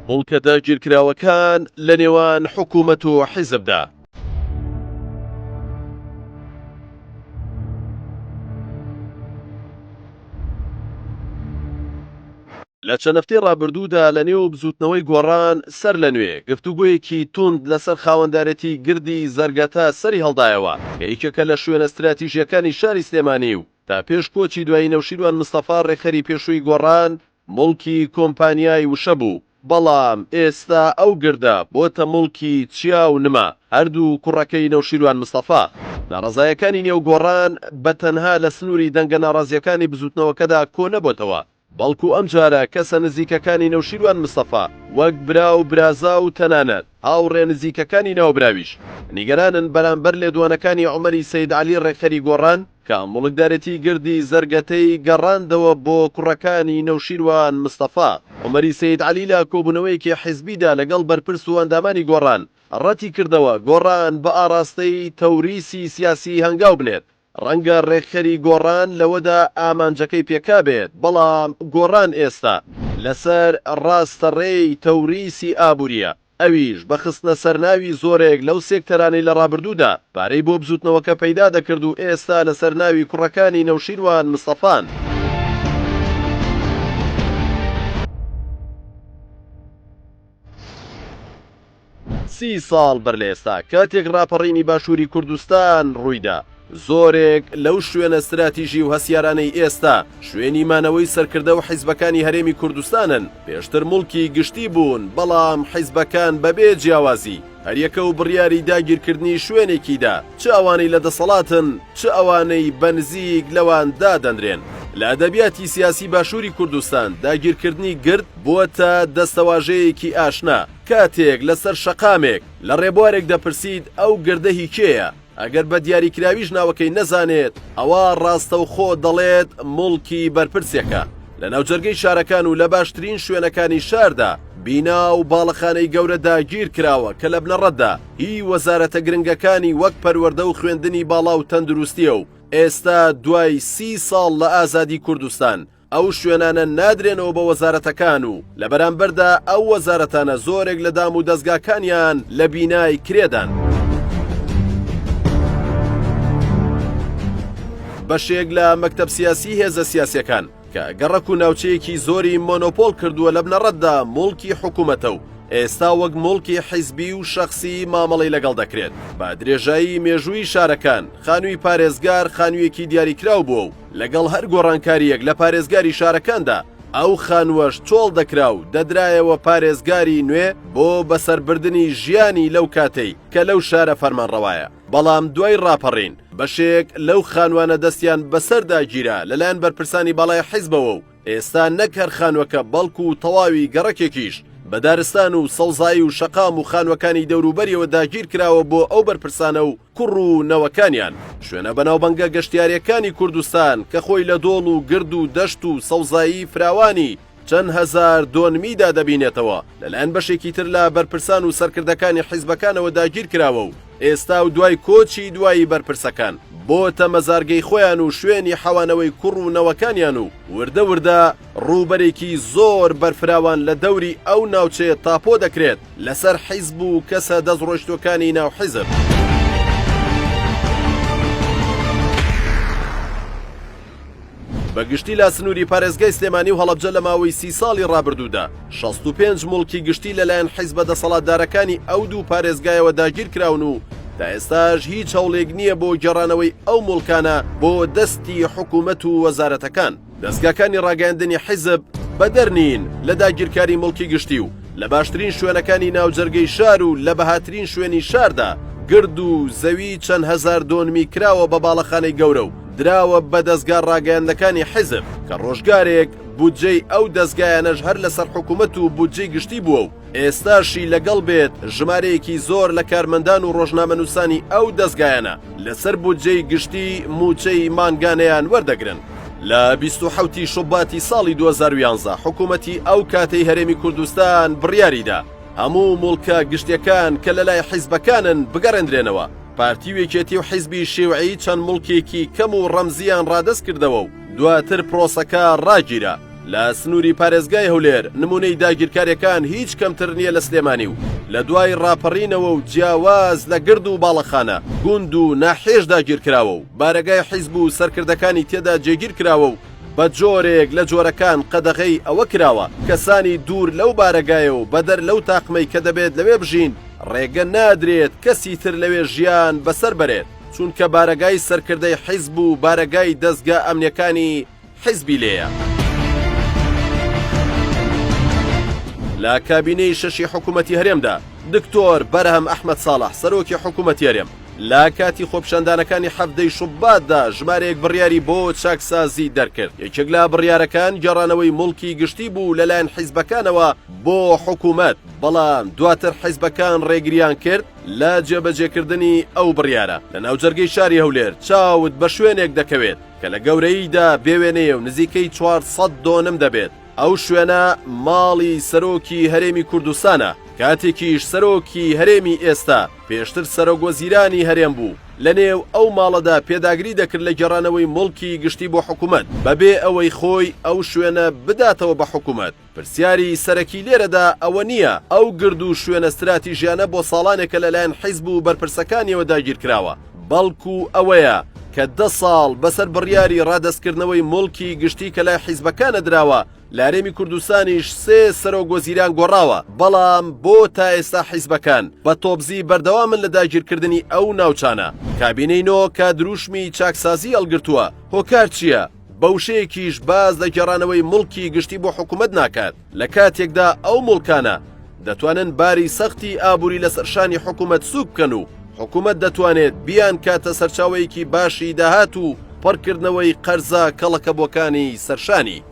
موڵکە داگیرکراوەکان لە نێوان حکوومەت و حیزبدا. لە چەند هەفتەی ڕابردوودا لە نێو بزووتنەوەی گۆڕان سەر لە نوێ گفتوگۆیەکی توند لەسەر خاوەندارێتی گردی زەرگەتە سەری هەڵدایەوە کە یەکێکە لە شوێنە ستراتیژییەکانی شاری سلێمانی و تا پێش کۆچی دوایی نەوشیروان مستەفا ڕێکخەری پێشووی گۆڕان موڵکی کۆمپانیای وشە بوو، بەڵام ئێستا ئەو گردە بۆتە موڵکی چیا و نما، هەردوو کوڕەکەی نەوشیروان مستەفا. ناڕەزایەکانی نێو گۆڕان بە تەنها لە سنووری دەنگە ناڕازییەکانی بزووتنەوەکەدا کۆ نەبۆتەوە، بەڵکو ئەمجارە کەسە نزیکەکانی نەوشیروان مستەفا وەک برا و برازا و تەنانەت هاوڕێ نزیکەکانی ناوبراویش نیگەرانن بەرامبەر لێدوانەکانی عومەری سەید عەلی ڕێکخەری گۆڕان کە موڵکدارێتی گردی زەرگەتەی گەڕاندەوە بۆ کوڕەکانی نەوشیروان مستەفا. عومەری سەید عەلی لە کۆبوونەوەیەکی حیزبیدا لەگەڵ بەرپرس و ئەندامانی گۆڕان ڕەتیکردەوە گۆڕان بە ئاڕاستەی تەوریسی سیاسی هەنگاو بنێت. ڕەنگە ڕێکخەری گۆڕان لەوەدا ئامانجەکەی پێکابێت، بەڵام گۆڕان ئێستا لەسەر ڕاستەڕێی تەوریسی ئابوورییە، ئەویش بە خستنە سەرناوی زۆرێک لەو سێکتەرانەی لە ڕابردوودا پارەی بۆ بزووتنەوەکە پەیدا دەکرد و ئێستا لەسەر ناوی کوڕەکانی نەوشیروان مستەفان. سی ساڵ بەر لە ئێستا کاتێک ڕاپەڕینی باشووری کوردستان ڕوویدا، زۆرێک لەو شوێنە ستراتیژی و هەستیارانەی ئێستا شوێنی مانەوەی سەرکردە و حیزبەکانی هەرێمی کوردستانن، پێشتر موڵکی گشتی بوون، بەڵام حیزبەکان بەبێ جیاوازی هەریەکە و بڕیاری داگیرکردنی شوێنێکی دا، چ ئەوانەی لە دەسەڵاتن، چ ئەوانەی بە نزیک لەوان دادەنرێن. لە ئەدەبیاتی سیاسی باشووری کوردستان داگیرکردنی گرد بووەتە دەستەواژەیەکی ئاشنا، کاتێک لەسەر شەقامێک، لە ڕێبوارێک دەپرسیت ئەو گردە هی کێیە؟ ئەگەر بە دیاریکراویش ناوەکەی نەزانێت، ئەوا ڕاستەوخۆ دەڵێت موڵکی بەرپرسێکە. لە ناوجەرگەی شارەکان و لە باشترین شوێنەکانی شاردا، بینا و باڵەخانەی گەورە داگیرکراوە کە لە بنەڕەتدا هی وەزارەتە گرنگەکانی وەک پەروەردە و خوێندنی باڵا و تەندروستییە و ئێستا دوای سی ساڵ لە ئازادی کوردستان، ئەو شوێنانە نادرێنەوە بە وەزارەتەکان و لە بەرامبەردا ئەو وەزارەتانە زۆرێک لە دام و دەزگاکانیان لە بینای کرێدان. بەشێک لە مەکتەب سیاسی هێزە سیاسیەکان کە گەڕەک و ناوچەیەکی زۆری مۆنۆپۆڵ کردووە لە بنەڕەتدا موڵکی حکوومەتە و ئێستا وەک موڵکی حیزبی و شەخسی مامەڵەی لەگەڵ دەکرێت. بە درێژایی مێژووی شارەکان خانووی پارێزگار خانوویەکی دیاریکراو بووە و لەگەڵ هەر گۆڕانکارییەک لە پارێزگاری شارەکاندا، ئەو خانووەش چۆڵ دەکرا و دەدرایەوە پارێزگاری نوێ بۆ بەسەربردنی ژیانی لەو کاتەی کە لەو شارە فەرمانڕەوایە. بەڵام دوای ڕاپەڕین، بەشێک لەو خانووانە دەستیان بەسەردا گیرا لەلایەن بەرپرسانی باڵای حیزبەوە و ئێستا نەک هەر خانووەکە بەڵکو تەواوی گەڕەکێکیش بە دارستان و سەوزایی و شەقام و خانووەکانی دەوروبەریەوە داگیرکراوە بۆ ئەو بەرپرسانە و کوڕ و نەوەکانیان. شوێنە بەناوبەنگە گەشتیارییەکانی کوردستان کە خۆی لە دۆڵ و گرد و دەشت و سەوزایی فراوانی چەند هەزار دۆنمیدا دەبینێتەوە، لەلایەن بەشێکی تر لە بەرپرسان و سەرکردەکانی حیزبەکانەوە داگیرکراوە و ئێستا و دوای کۆچی دوایی بەرپرسەکان بۆتە مەزارگەی خۆیان و شوێنی حەوانەوەی کوڕ و نەوەکانیان و وردە وردە ڕووبەرێکی زۆر بەرفراوان لە دەوری ئەو ناوچەیە تاپۆ دەکرێت لەسەر حیزب و کەسە دەستڕۆیشتووەکانی ناو حیزب. بە گشتی لە سنووری پارێزگای سلێمانی و هەڵەبجە لە ماوەی سی ساڵی ڕابردوودا 65 موڵکی گشتی لەلایەن حیزبە دەسەڵاتدارەکانی ئەو دوو پارێزگایەوە داگیرکراون و تا ئێستاش هیچ هەوڵێک نییە بۆ گێڕانەوەی ئەو موڵکانە بۆ دەستی حکوومەت و وەزارەتەکان. دەزگاکانی ڕاگەیاندنی حیزب بەدەر نین لە داگیرکاری موڵکی گشتی و لە باشترین شوێنەکانی ناوجەرگەی شار و لە بەهاترین شوێنی شاردا گرد و زەوی چەند هەزار دۆنمی کراوە بە باڵەخانەی گەورە و دراوە بە دەزگا ڕاگەیاندنەکانی حیزب کە ڕۆژگارێک بودجەی ئەو دەزگایانەش هەر لەسەر حکوومەت و بودجەی گشتی بووە و ئێستاشی لەگەڵ بێت ژمارەیەکی زۆر لە کارمەندان و ڕۆژنامەنووسانی ئەو دەزگایانە لەسەر بودجەی گشتی مووچەی مانگانەیان وەردەگرن. لە 27 ی شوباتی ساڵی 2011 حکوومەتی ئەو کاتەی هەرێمی کوردستان بڕیاریدا هەموو موڵکە گشتیەکان کە لەلای حیزبەکانن بگەڕێندرێنەوە، پارتی و یەکێتی و حیزبی شیوعی چەند موڵکێکی کەم و ڕەمزییان ڕادەست کردەوە و دواتر پرۆسەکە ڕاگیرا. لە سنووری پارێزگای هەولێر نموونەی داگیرکاریەکان هیچ کەمتر نییە لە سلێمانی و لە دوای ڕاپەڕینەوە و جیاواز لە گرد و باڵەخانە، گوند و ناحیەش داگیرکراوە و بارەگای حیزب و سەرکردەکانی تێدا جێگیر کراوە و بە جۆرێک لە جۆرەکان قەدەغەی ئەوە کراوە کەسانی دوور لەو بارەگایە و بەدەر لەو تاقمەی کە دەبێت لەوێ بژین ڕێگە نادرێت کەسی تر لەوێ ژیان بەسەر بەرێت چونکە بارەگای سەرکردەی حیزب و بارەگای دەزگا ئەمنیەکانی حیزبی لێیە. لە کابینەی شەشی حکوومەتی هەرێمدا دکتۆر بەرهەم ئەحمەد ساڵح سەرۆکی حکوومەتی هەرێم لە کاتی خۆپیشاندانەکانی حەڤدەی شوباتدا ژمارەیەک بڕیاری بۆ چاکسازی دەرکرد، یەکێک لە بڕیارەکان گێڕانەوەی موڵکی گشتی بوو لەلایەن حیزبەکانەوە بۆ حکوومەت، بەڵام دواتر حیزبەکان ڕێگریان کرد لە جێبەجێکردنی ئەو بڕیارە. لە ناوجەرگەی شاری هەولێر چاوت بە شوێنێک دەکەوێت کە لە گەورەییدا بێوێنەیە و نزیکەی 400 دۆنم دەبێت، ئەو شوێنە ماڵی سەرۆکی هەرێمی کوردستانە، کاتێکیش سەرۆکی هەرێمی ئێستا پێشتر سەرۆکوەزیرانی هەرێم بوو، لەنێو ئەو ماڵەدا پێداگری دەکرد لە گێڕانەوەی موڵکی گشتی بۆ حکومەت، بەبێ ئەوەی خۆی ئەو شوێنە بداتەوە بە حکومەت. پرسیاری سەرەکی لێرەدا ئەوە نییە ئەو گرد و شوێنە ستراتیژیانە بۆ ساڵانێکە لەلایەن حیزب و بەرپرسەکانیەوە داگیرکراوە، بەڵکو ئەوەیە کە دە ساڵ بەسەر بڕیاری ڕادەستکردنەوەی موڵکی گشتی کە لای حیزبەکانە دراوە، لە هەرێمی کوردستانیش سێ سەرۆک وەزیران گۆڕاوە، بەڵام بۆ تا ئێستا حیزبەکان بە تۆپزی بەردەوامن لە داگیرکردنی ئەو ناوچانە؟ کابینەی نۆ کە دروشمی چاکسازی هەڵگرتووە، هۆکار چییە؟ بە وشەیەکیش باس لە گێڕانەوەی موڵکی گشتی بۆ حکومەت ناکات، لە کاتێکدا ئەو موڵکانە دەتوانن باری سەختی ئابووری لەسەر شانی حکومەت سووک بکەن و حکومەت دەتوانێت بیانکاتە سەرچاوەیەکی باشی داهات و پڕکردنەوەی قەرزە کەڵەکەبووەکانی سەرشانی.